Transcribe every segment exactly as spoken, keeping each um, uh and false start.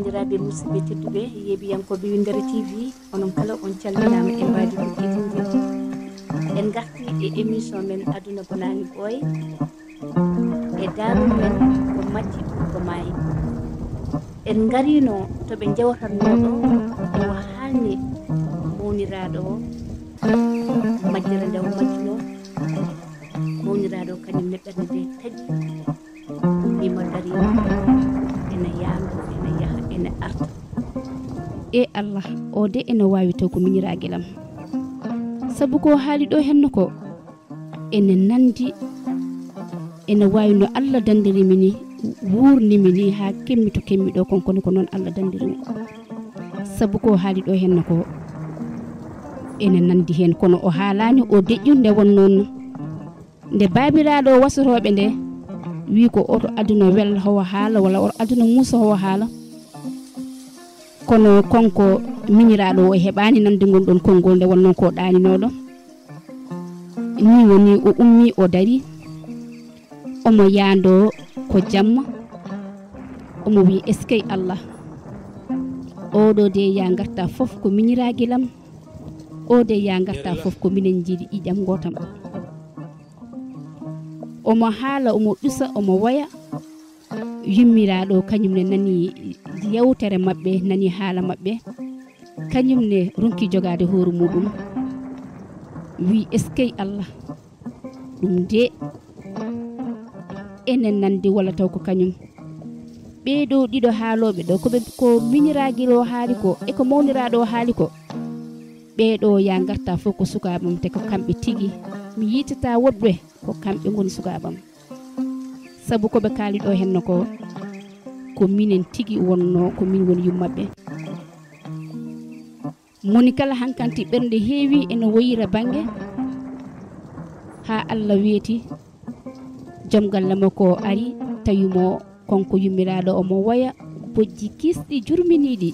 Jiraaɓe musidɓe tedduɓe, yeeɓiyankooɓe Winndere T V, onon kala on calminaama e mbaadi ko teddude. En ngarti e émission men Aduna Bonaani Ɓooy, e daarol men ko majji ɗum ko maayi. En ngariino to ɓe njewtatnoo ɗo, e o haalni mawniraaɗo o, majjere nde o majjunoo, mawniraaɗo o kañum ne ɓernde nde taƴi, mimo darii, ene yaando, ene yaha, ene arta. E Allah, o de ene waawi taw ko miñiraagilam. Sabu ko haali ɗo henno ko, ene nandi, ene waawi no Allah dandiri mi ni, wuurni mi ni haa kemmi to kemmi ɗo, konkoni ko noon Allah dandiri mo. Sabu ko haali ɗo henno ko, ene nandi heen, kono o haalaani o deƴƴu nde won noon. Nde baabiraaɗo wasotooɓe nde wi ko oto aduna wel howa haala, walla oto aduna muusa howa haala, kono konko miñiraaɗo o heɓaani nande ngon ɗon konngol nde wonnoo ko ɗaaninooɗo. Ni woni o ummi, o dari, omo yaandoo ko jamma, omo wi: "Eskey Allah, oɗo de ya ngarta fof ko miñiraagilam, o de ya ngarta fof ko minen njiɗi ƴiƴam ngootam." Omo haala, omo ɗusa, omo woya. Yummiraaɗo kañum ne nani yewtere maɓɓe, nani haala maɓɓe. Kañum ne ronki jogaade hoore muɗum. Wi: "Eskey Allah, ɗum de enen nandi walla taw ko kañum." Ɓee ɗo ɗiɗo haalooɓe ɗo, ko ɓe, ko miñiraagiɗo o haali ko, e ko mawniraaɗo o haali ko. Ɓee ɗo ya ngarta fof ko sukaaɓam, te ko kamɓe tigi. Mi yiitata woɗɓe, ko kamɓe ngoni sukaaɓam. Sabu ko ɓe kaali ɗo henno ko, ko minen tigi wonno, ko min woni yummaɓɓe. Moni kala hankanti ɓernde heewi ene woyira bannge, haa Allah weeti, joom galle makko o ari, tawi mo konko yummiraaɗo omo woya, bojji kiisɗi jurminiiɗi.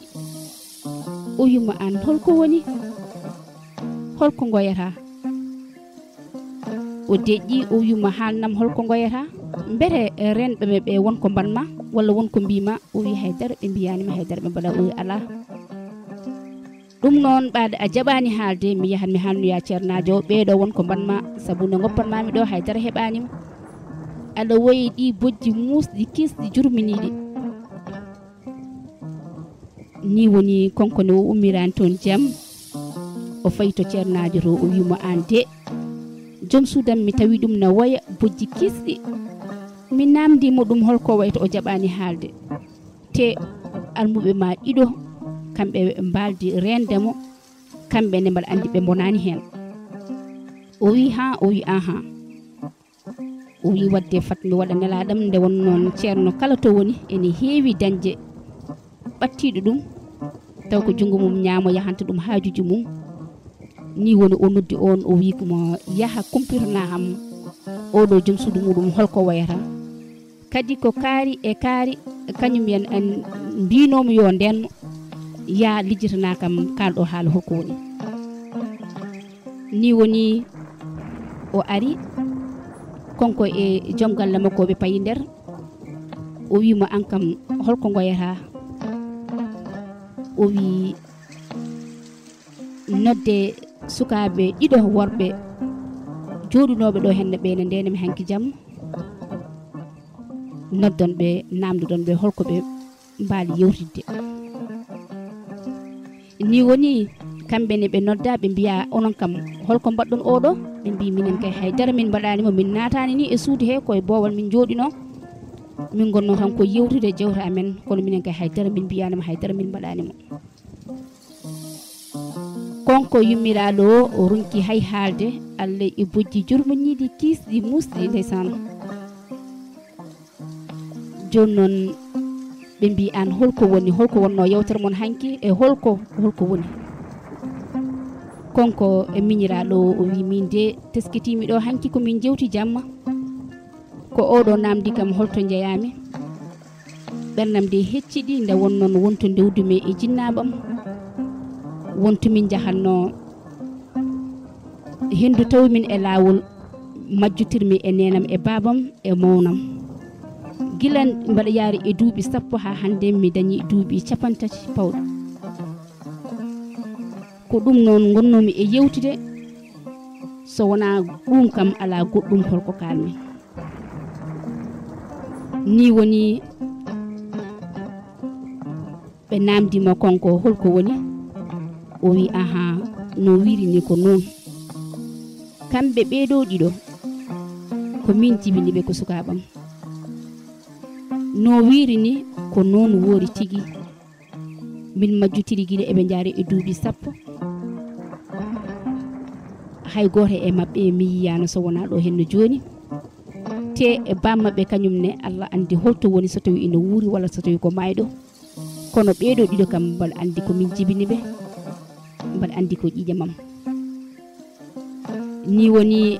O wimo: "Aan holko woni? Holko ngoyataa?" O deƴƴi, o wimo: "Haalnam holko ngoyataa? Mbete reenɓe ɓe won ko mbaɗ ma, walla won ko mbii ma?" O wi: "Hay dara ɓe mbiyaani ma, hay dara ɓe mbaɗa." O wi: "Alaa." Ɗum noon, ɓaade a jaɓaani haalde, mi yahan mi haalnoya ceernaajo o, ɓee ɗo won ko mbaɗ ma, sabu nde ngoppan ma mi ɗo, hay dara heɓaani ma. Aɗa woyi ɗi bojji muusɗi, kiisɗi, jurminiiɗi. Ni woni konko ne o ummiraani toon jam, o fayi to ceernaajo to, o wi mo: "Aan de, joom suudam mi tawi ɗum na woya bojji kiisɗi. Mi naamndi mo ɗum holko wayata, o jaɓaani haalde." Te almuɓe ma ɗiɗo, kamɓe mbaaldi reende mo, kamɓe ne mbaɗa anndi ɓe mbonaani heen. O wi: "Haa?" O wi: "Ahaa." O wi: "Wadde fat mi waɗa nelaaɗam." Nde won noon ceerno kala to woni ene heewi dañde ɓattiiɗo ɗum, taw ko junngo mum ñaamo yahanta ɗum haajuji mum. Ni woni o noddi oon, o wi mo: "Yaha kumpitana am oɗo joom suudu muɗum holko wayata." Kadi ko kaari e kaari, kañum en, en mbiinoomo yo ndeenno, yaa lijjitana kam kaalɗo haala holko woni. Ni woni o ari, konko e joom galle makko, ɓe payi nder. O wi mo: "Aan kam, holko ngoyataa?" O wi: "Nodde sukaaɓe ɗiɗo worɓe jooɗunooɓe ɗo henne ɓe ne ndeenami hanki jam. Noddon ɓe, naamndoɗon ɓe holko ɓe mbaali yewtidde." Ni woni kamɓe ne ɓe nodda, ɓe mbiya: "Onon kam, holko mbaɗɗon oɗo?" Ɓe mbi: "Minen kay, hay dara min mbaɗaani mo, min naataani ni e suudu he, koye boowal min jooɗinoo. Min ngonnoo tan ko yewtude jewta amen, kono minen kay, hay dara min mbiyaani mo, hay dara min mbaɗaani mo." Konko yummiraaɗo o, o ronki hay haalde, Allah e bojji jurminiiɗi, kiisɗi, muusɗi, ndeysaan. Jooni noon, ɓe mbi: "Aan, holko woni, holko wonnoo yewtere mon hanki, e holko, holko woni?" Konko e miñiraaɗo o, o wi: "Min de, teskitiimi ɗo hanki ko min jewti jamma. Ko oɗo naamndi kam holto njeyaami. Ɓernam de hecciɗi nde won noon wonto ndewdumi e jinnaaɓam. Wonto min njahatnoo henndu, tawi min e laawol, majjotirmi e neenam e baabam e mawnam. Gila mbaɗa yaari e duuɓi sappo haa hannde, mi dañi duuɓi capanɗe tati pawɗi. Ko ɗum noon ngonnoomi e yewtude, so wonaa ɗum kam alaa goɗɗum holko kaalmi. Nii woni ɓe naamndi mo konko holko woni, o wi ahaa, no wiiri ni ko noon. Kamɓe ɓeeɗo ɗiɗo, ko min jibini ɓe ko sukaaɓam. No wiiri ni ko noon woori tigi. Min majjotiri gila eɓe njaari e duuɓi sappo. Hay gooto e maɓɓe mi yiyaano so wonaa ɗo henno jooni. Te e bammaɓɓe kañum ne Allah anndi holto woni so tawi ina wuuri walla so tawi ko maayɗo. Kono ɓeeɗo ɗiɗo kam mbaɗa anndi ko min jibini ɓe. Mbaɗa anndi ko ƴiƴam am. Ni woni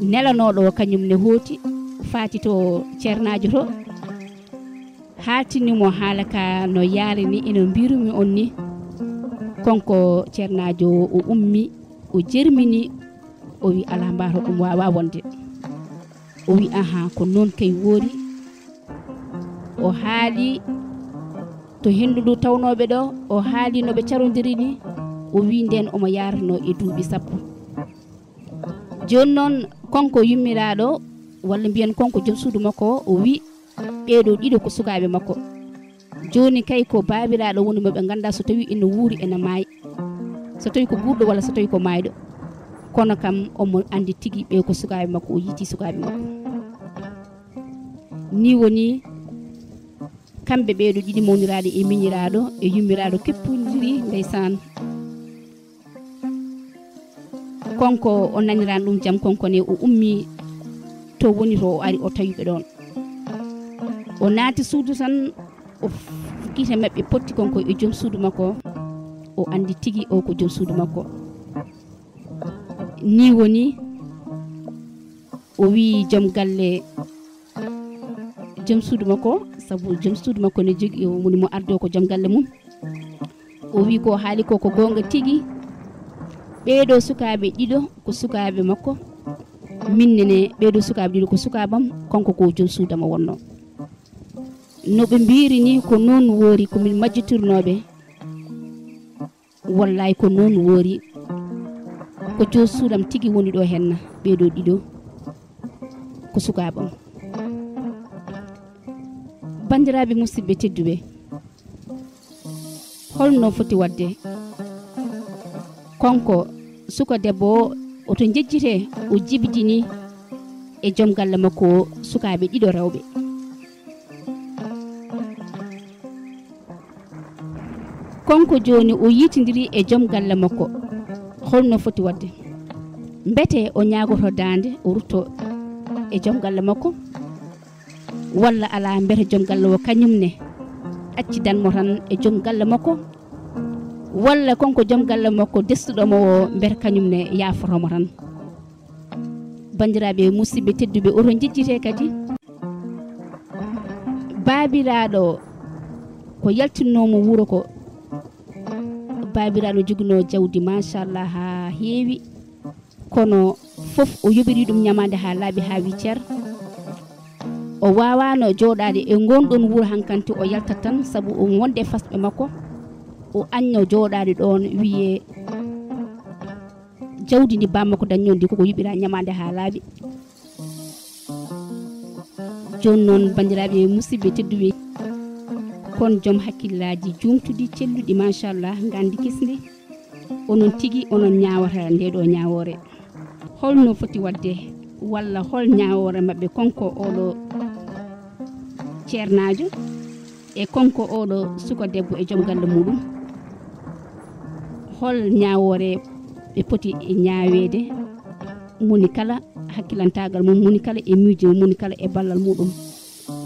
nelanooɗo o kañum ne hooti faati to ceernaajo to. Haaltini mo haala ka no yaari ni ino mbirumi on ni. Konko ceernaajo o ummi o jermini o wi alaa mbaato ɗum waawaa wonde. O wi ahaa ko noon kay woori. O haali to henndu ndu tawnooɓe ɗo, o haali no ɓe carondiri ni. O wi ndeen omo yaarno e duuɓi sappo. Jooni noon konko yummiraaɗo walla mbiyen konko joom suudu makko o, o wi ɓeeɗo ɗiɗo ko sukaaɓe makko. Jooni kay ko baabiraaɗo woni mo ɓe nganndaa so tawi ina wuuri ina maayi, so tawi ko guurɗo walla so tawi ko maayɗo. Kono kam omo anndi tigi ɓe ko sukaaɓe makko, o yiiti sukaaɓe makko. Ni woni kamɓe ɓeeɗo ɗiɗi mawniraaɗo e miñiraaɗo e yummiraaɗo keppondiri ndeysaan. Konko o naniran ɗum jam konko ne o ummi to woni to o ari o tawi ɓe ɗoon. O naati suudu tan o f- gite maɓɓe potti konko e joom suudu makko. O anndi tigi o ko joom suudu makko. Ni woni o wi joom galle joom suudu makko, sabu joom suudu makko ne jogi woni mo ardo ko joom galle mum. O wi ko haali ko ko goonga tigi. Ɓeeɗo sukaaɓe ɗiɗo ko sukaaɓe makko. Min nene ɓeeɗo sukaaɓe ɗiɗo ko sukaabam, kanko ko joom suudam o wonno. No ɓe mbiri ni ko noon woori ko min majjitirnooɓe. Wallay ko noon woori. Ko joom suudam tigi woni ɗo henna ɓeeɗo ɗiɗo ko sukaabam. Banndiraaɓe musidɓe tedduɓe, holno foti waɗde? Kanko suka debbo o, oto njejjite o jibidini e joom galle makko o sukaaɓe ɗiɗo rewɓe. Kanko jooni o yiitindiri e joom galle makko. Holno foti waɗde? Mbete o ñaagoto daande o rutto e joom galle makko? Walla alaa mbete joom galle o kañum ne accidan mo tan e joom galle makko? Walla kanko joom galle makko destuɗo mo o mbete kañum ne yaafoto mo tan? Banndiraaɓe musidɓe tedduɓe, oto njejjite kadi. Baabiraaɗo ko yaltinnoomo wuro ko, baabiraaɗo joginoo jawdi machallah haa heewi, kono fof o yoɓiri ɗum ñamaande haa laaɓi haa wi cer. O waawaano jooɗaade e ngoon ɗoon wuro hankanti o yaltat tan sabu o wonde e fasɓe makko. O añño jooɗaade ɗoon wiyee jawdi ndi bammakko dañnoo ndi koko yuɓira ñamaande haa laaɓi. Jooni noon banndiraaɓe musidɓe tedduɓe, kon joom hakkillaaji juumtuɗi celluɗi machallah nganndi kisndi, onon tigi onon ñaawata nde ɗo ñaawoore. Holno foti waɗde walla hol ñaawoore maɓɓe konko oɗo ceernaajo e konko oɗo suka debbo e joom galle muɗum? Hol ñaawoore ɓe poti e ñaaweede? Moni kala hakkilantaagal mum, moni kala e miijo mum, moni kala e ballal muɗum.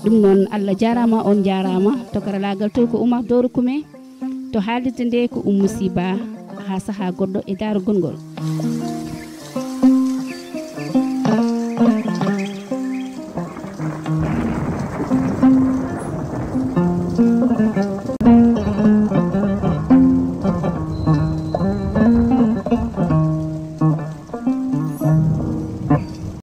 Ɗum noon Allah jaaraama, on njaaraama. To karalaagal to ko Oumar Doro Koumé, to haalirde nde ko Oumou Sy Ba. Haa sahaa goɗɗo e daaragol ngol.